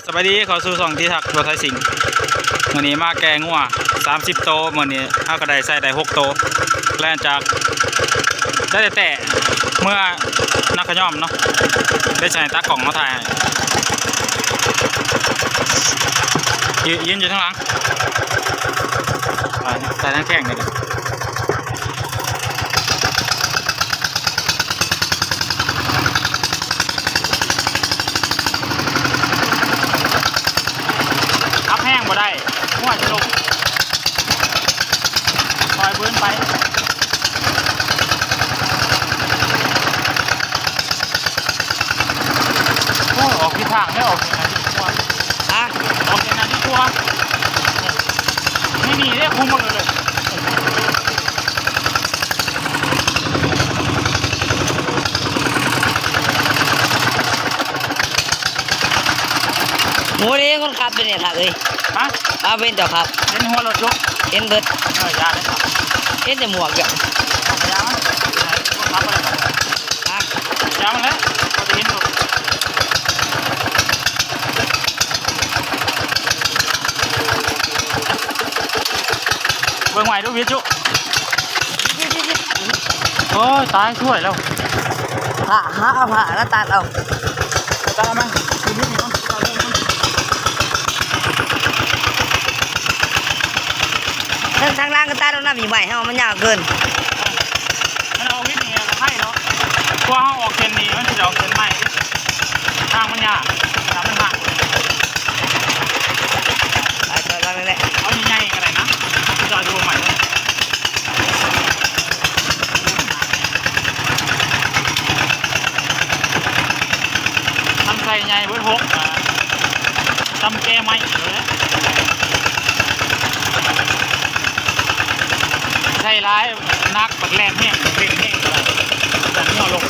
ສະບາຍດີ ເຂົ້າສູ່ຊ່ອງທີ່ຮັກບໍ່ໄທສິງ. ມື້ນີ້ມາແກ່ງົວສາມສິບໂຕ, ມື້ນີ້ເຮົາກໍໄດ້ໃສ່ໄດ້ຫົກໂຕ ແລ່ນຈາກ ໄດ້ແຕ່ເມືອນາຂະຍອມເນາະ, ໄດ້ໃສ່ຕາກ້ອງມາຖ່າຍໃຫ້ ຍ- ຢືນຢູ່ທາງຫຼັງ ຖ່າຍ ຖ່າຍທາງແຂ້ງນີ້ແຫຼະ. ຂັບແຮງບໍ່ໄດ້ ຫົວຈະລົງ ປ່ອຍບືນໄປ. ໂອ້ ອອກຜິດທາງແລ້ວ ອອກເສັ້ນນັ້ນດີກວ່າ ຮະ ອອກເສັ້ນນັ້ນດີກວ່າ ນີ້ ນີ້ເດ້ ຄຸມໝົດເລີຍ. ໂອ້ເດ້ ຄົນຂັບເປັນຫຍັງຄັກເອີຍ? ຮະ? ເອົາ ເປັນເຈົ້າຂັບ ເຫັນຫົວລົດຢູ່ ເຫັນເບິດ ເອີ ຢ່າເລີຍ ເຫັນແຕ່ໝວກຢູ່ ຢ່າມັນ ຄົນຂັບບໍ່ໄດ້ ຮະ? ຢ່າມັນແຫຼະ ເຂົາຈະເຫັນຢູ່. ເບິ່ງໃໝ່ດູວິດຈຸ. ໂອ້ຍ ຕາຍ ຊ່ວຍແລ້ວ ພະ ຫາເອົາພະແລ້ວຕັດເອົາ ຕັດເອົາມາ ທາງ ທາງຫຼັງກໍຕັດເອົານຳ ມີໄມ້ເຮົາມັນຍາວເກີນ. ມັນອອກວິດນີ້ກໍໄດ້ເນາະ ກວ່າເຮົາອອກເສັ້ນນີ້ ມັນຊິໄດ້ອອກເສັ້ນໃໝ່ເດ້ ທາງມັນຍາກ ທາງມັນຫ່າງ ໄປ ໄປ ໄປ ໄປ ໄປ ເອົາໃຫຍ່ໆກໍໄດ້ນະ ຈອຍດູໃໝ່ ມັນໃສ່ໃຫຍ່ເບິດຫົກ ຊຳແກ່ໄມ້ເລີຍ ໃສ່ຫຼາຍໜັກ ບັດແລ່ນແຮງ ເລັ່ງແຮງ ດັນຫົວລົງ.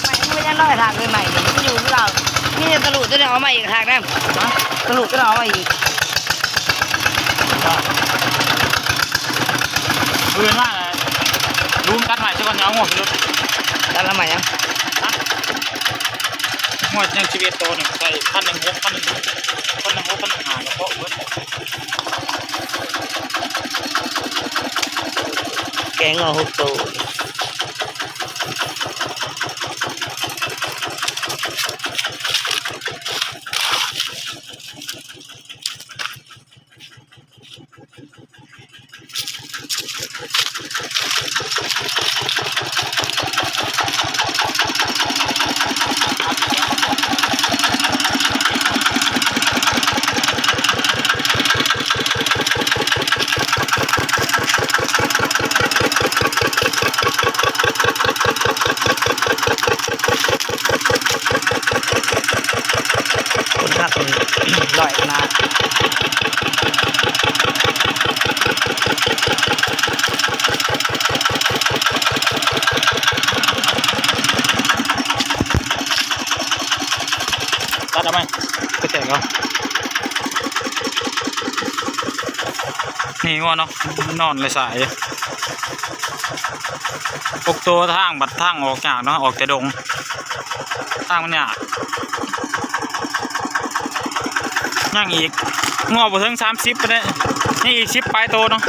ໄມ້ມັນຍັງນ້ອຍທາງເລີຍ ໄມ້ນີ້ມັນຢູ່ຄືເກົ່າ ມີແຕ່ຕະລຸຕົວນີ້ເອົາມາອີກທາງນຳ ຕະລຸຕົວນີ້ເອົາມາອີກ. ເອີ ມາ ລຸງຕັດໄມ້ຊະກ່ອນ ເອົາງົວຂຶ້ນລົດ ຕັດລະໄມ້ຫຍັງ? ຮະ? ງົວຍັງສິບເອັດໂຕນີ້ ໃສ່ພັນໜຶ່ງຫົກ ພັນໜຶ່ງ ພັນໜຶ່ງຫົກ ພັນໜຶ່ງຫ້າ ກໍພໍເບິດ ແກະງົວຫົກໂຕ. ຄົນຂັບນີ້ຫຼອຍຂະໜາດ ຕັດເອົາໄໝ ໄປແຕກເອົາ ນີ້ງົວເນາະ ນອນເລີຍສາຍ ຫົກໂຕ ທາງບັດທາງອອກຍາກເນາະ ອອກແຕ່ດົງ ທາງມັນຍາກ ຍັງອີກ ງົວບໍ່ເຖິງສາມສິບປານໃດ ຍັງອີກສິບປາຍໂຕເນາະ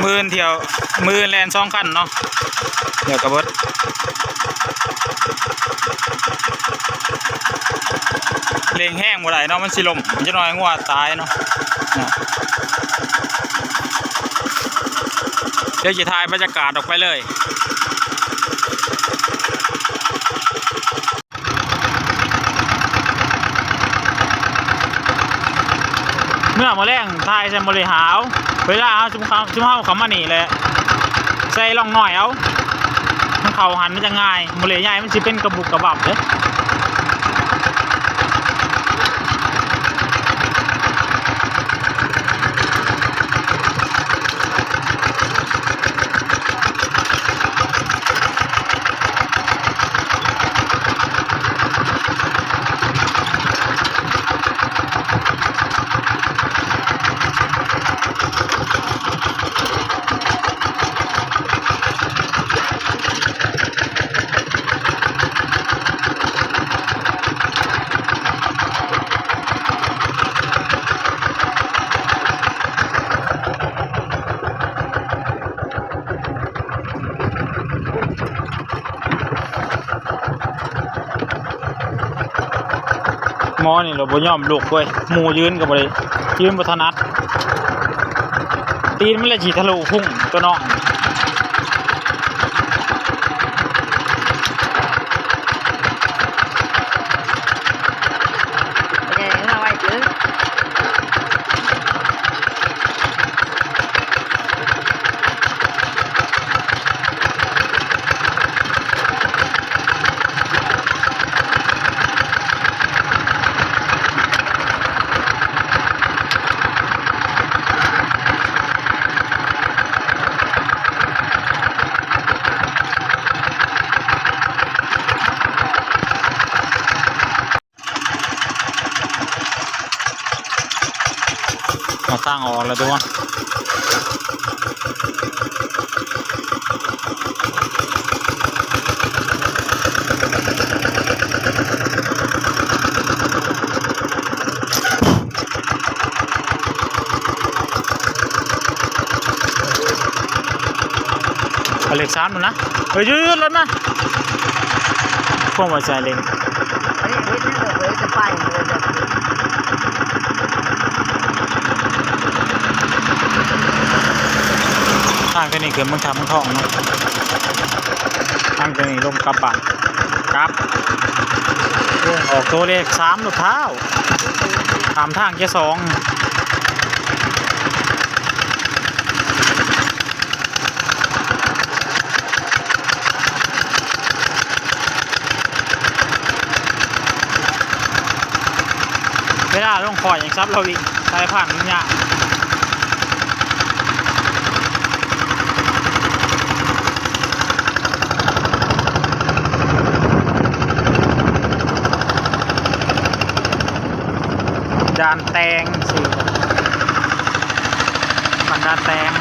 ມື້ອື່ນທ່ຽວ ມື້ອື່ນແລ່ນສອງຄັນເນາະ ດຽວກໍເບິດ ເລັ່ງແຮງບໍ່ໄດ້ເນາະ ມັນຊິລົ້ມ ຈັກໜ້ອຍງົວຕາຍເນາະ ນະ ດຽວຊິຖ່າຍບັນຍາກາດອອກໄປເລີຍ. ເມື່ອມື້ແລງຖ່າຍໃສ່ໂມເລຫາວ ເວລາເຮົາ ຊຸມເຮົາ ຊຸມເຮົາເຂົ້າມານີ້ແຫຼະ ໃສ່ລ່ອງນ້ອຍເອົາ ມັນເຂົ້າຫັ້ນມັນຈະງ່າຍ ໂມເລໃຫຍ່ມັນຊິເປັນກະບຸກກະບັບເດ້. ເ ອັນນີ້ລະບໍ່ຍອມລຸກເວີຍ ໝູ່ຢືນກໍບໍ່ໄດ້ ຢືນບໍ່ຖະໜັດ ຕີນມັນລະຊິທະລຸພຸ້ງຕົວະນ້ອງ. ເອົາທາງອອກແລ້ວທຸກຄົນ. ເອົາເລກສາມຫັ້ນນະ. ເອີຍ ຢຸດໆ ລົດມາ. ພວກວ່າໃສ່ເລກ ທາງຕົວນີ້ຂຶ້ນເມືອງທ່າເມືອງທອງເນາະ ທາງຕົວນີ້ລົງກັບບ້ານ ກັບ ໂອ້ ອອກໂຕເລກສາມລົດທ້າວ ຂ້າມທາງເກຍສອງ. ເວລາລົງຂ້ອຍຍັງສັບລະວິ່ງ ສາຍພານມັນຍາກ. ດ່ານແຕງ ຊື່ ບ້ານດ່ານແຕງ.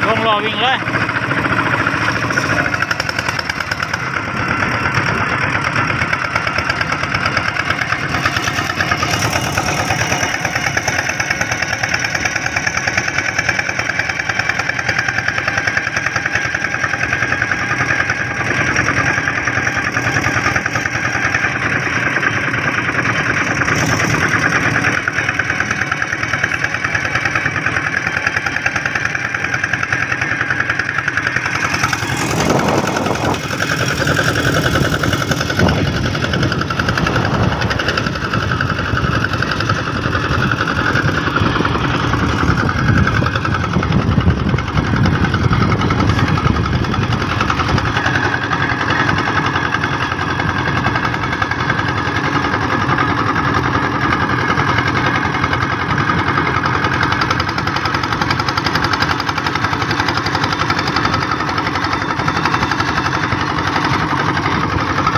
ລົງລໍ້ວິ່ງເລີຍ.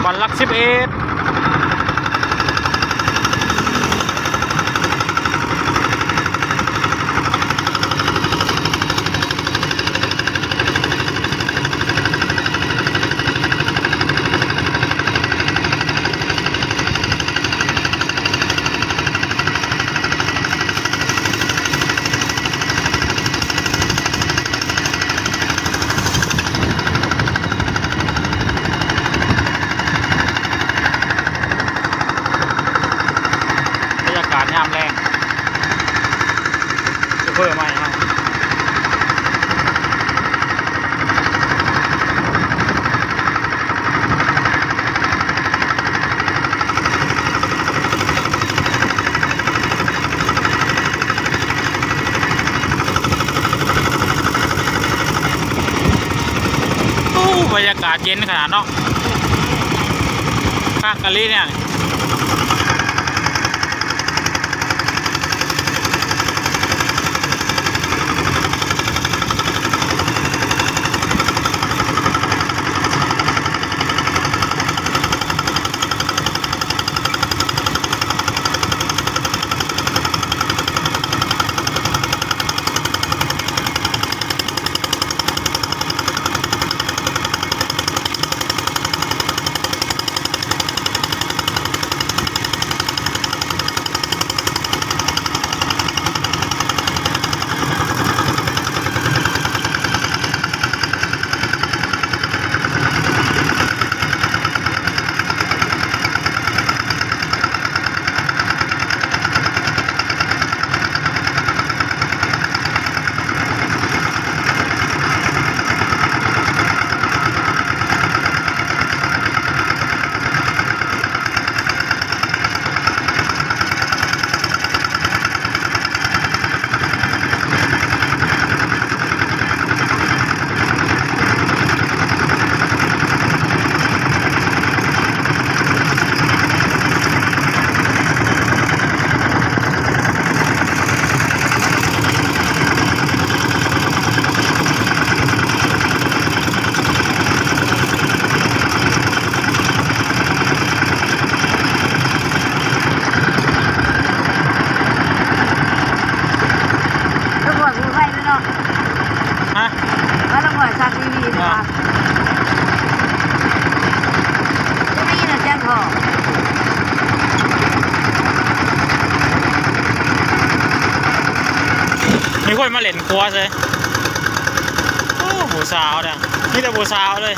ບ້ານຫຼັກສິບເອັດ. ບັນຍາກາດຍາມແລງ ໂຊເຟີໃໝ່ເຮົາ. ໂອ້ ບັນຍາກາດເຢັນຂະໜາດເນາະ ຄັກອີ່ຫຼີເນຍ. ບໍ່ມີນະຈັກພໍ້ ມີຄົນມາຫຼິ້ນຄົວໃສ່ ໂອ້ ຜູ້ສາວນະ ມີແຕ່ຜູ້ສາວເລີຍ.